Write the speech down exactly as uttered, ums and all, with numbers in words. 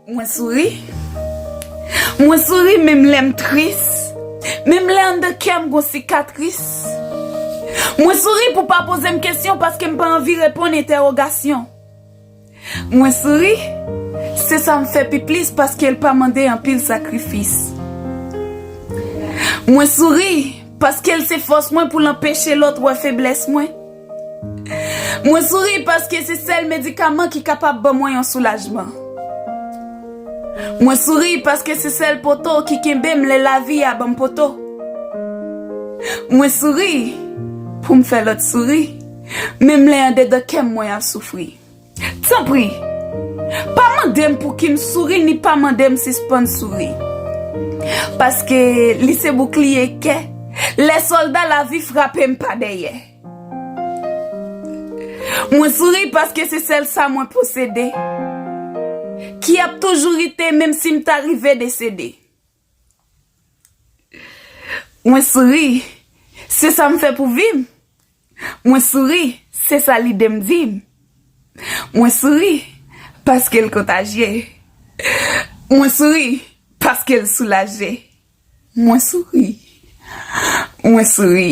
Mwen souri. Mwen souri menm lè m tris. Menm lè anndan kè m gon sikatris. Mwen souri pou pa poze m kesyon paske m pa anvi reponn entèwogasyon. Mwen souri, se sa m fè pi plis paske l pa mande anpil sakrifis. Mwen souri, paske l se fòs mwen pou l anpeche lòt wè feblès mwen. Mwen souri paske se sèl medikaman ki kapab ban mwen yon soulajman. Mwen souri paske se sèl poto ki kenbe m lè lavi a ban m poto. Mwen souri pou m fè lòt souri, menm lè andedan kè m mwen ap soufri. Tanpri, pa mande m pouki m souri ni pa mande m sispann souri. Paske li se boukliye kè, lè sòlda lavi frape m pa dèyè. Mwen souri paske se sèl sa mwen posede, ki ap toujou rete menm si m ta rive desede. Mwen souri, se sa m fè pou vi m. Mwen souri, se sa lide m di m. Mwen souri, paske l kontajye. Mwen souri, paske l soulaje. Mwen souri. Mwen souri.